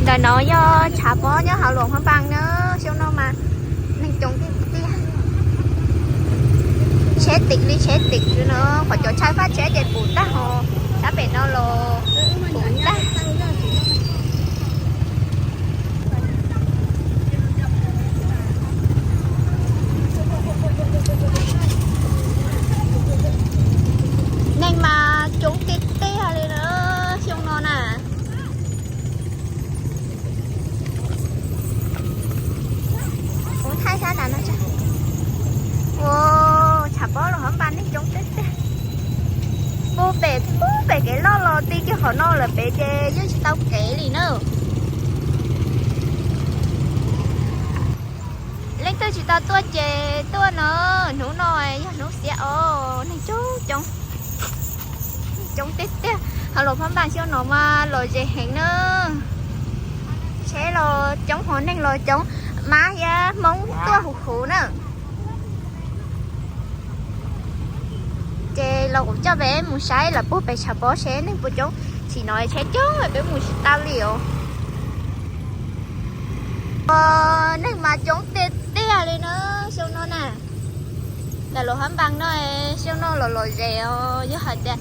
Ntawm no yog tshav pob nyob hauv Luam Phab Npas na, xyoo no mas neeg coob tiag tiag. Tsheb tim li tsheb tim no, qhov cov tshaib fab tsheb ces puv tag ho, sab pem no los puv tag. Neeg mas coob tiag tiag li na, xyoo no na. Kuv thaij sab nram no tso. Ua, tshav pob Luam Phab Npas neeg coob tiag tiag. Pub pem, pub pem kev loj los ti kiag qhov no lawm pem ces yeej tsis tau kev li na. Leej twg tsis tau tuaj ces tuaj no, hnub no yog hnub xiab os, neeg coob coob. Coob tiag tiag, hauv Luam Phab Npas xyoo no mas lom zem heev na. Tsheb los coob hos neeg los coob, mab thiab Hmoob tuaj huv huv na. Ces los kuv coj peb mus saib lawv puag pem tshav pob seb neeg puas coob, tsim no tsheb coob peb mus tsis tau li os. Neeg mas coob tiag tiag li na, xyoo no na. Ntawm Luam Phab Npas no, xyoo no los lom zem os, yog hais tias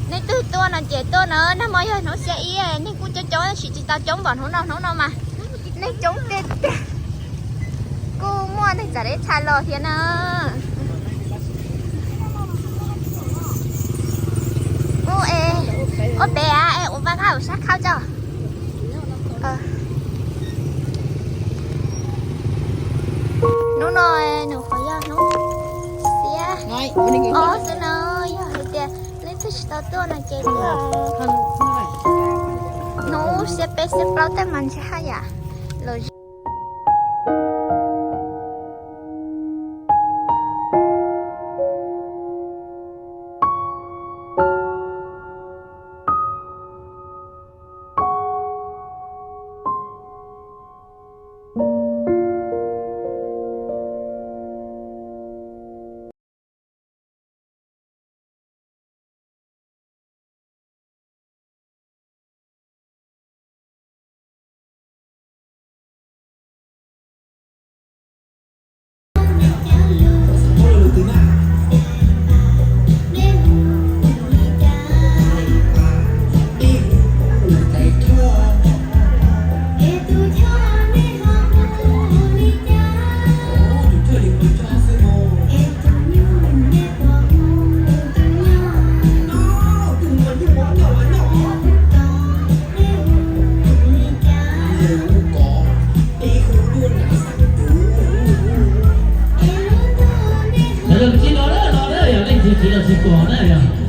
nej twg tuaj no ces tuaj na, nag hmo yog hnub xiab ib, neeg kuj coob coob tab sis tsis tau coob npaum hnub no, hnub no mas neeg coob tiag tiag. Kuj muaj neeg txawv deb tshaj los thiab na. Ua pem a, es ua vaj kab ua sab khauj tso. Hnub no nws qhov yog hnub xiab ob xwb na, yog hais tias leej twg tsis tau tuaj no ces hnub xiab peb xiab plaub tej mas ntshe haj yam los Los tsis los na, los na, yog leej twg tsis los tsis pom na yog.